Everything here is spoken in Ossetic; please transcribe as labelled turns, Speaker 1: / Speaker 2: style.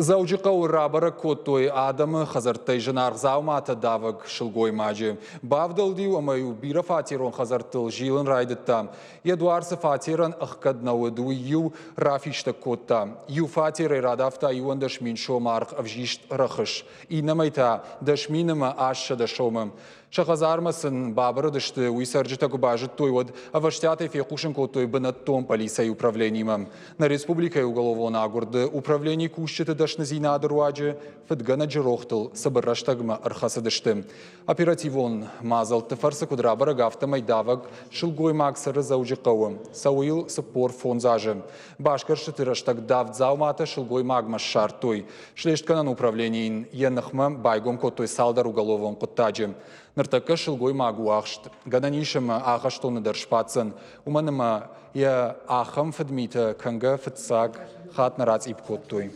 Speaker 1: Дзӕуджыхъӕуы рабӕрӕг кодтой адӕмы хӕдзӕрттӕй зынаргъ дзауматӕ давӕг сылгоймаджы. Бавдӕлд-иу ӕмӕ-иу бирӕфатерон хӕдзӕрттыл зилын райдыдта. Йӕ дуар цы фатерӕн ӕхгӕд нӕ уыд, уый-иу рафистӕг кодта. Иу фатерӕй радавта 11 000 сомы аргъ ӕвзист рӕхыс, иннӕмӕй та 10 000 ӕмӕ 800 сомы. Сӕ хӕдзармӕ сын бабырыдысты, уый цӕрджытӕ куы базыдтой, уӕд ӕвӕстиатӕй фехъусын кодтой бынӕттон пъӕлицӕйы управленимӕ. Нӕ республикӕйы уголовон агуырды управленийы кусджыты дӕсныдзинады руаджы фыдгӕнӕджы рохтыл цыбыр рӕстӕгмӕ ӕрхӕцыдысты. Оперативон мадзӕлтты фӕрцы куыд рабӕрӕг, афтӕмӕй давӕг сылгоймаг цӕры Дзӕуджыхъӕуы, цӕуы йыл 45 азы. Басгӕрстыты рӕстӕг давд дзауматӕ сылгоймагмӕ ссардтой. Слестгӕнӕн управленийы йын йӕ ныхмӕ байгом кодтой цалдӕр уголовон хъуыддаджы. Ныртӕккӕ сылгоймаг у ахст. Гӕнӕн ис ӕмӕ ахӕстоны дӕр сбаддзӕн, уымӕн ӕмӕ йӕ ахӕм фыдмитӕ кӕнгӕ фыццаг хатт нӕ рацъипп кодтой.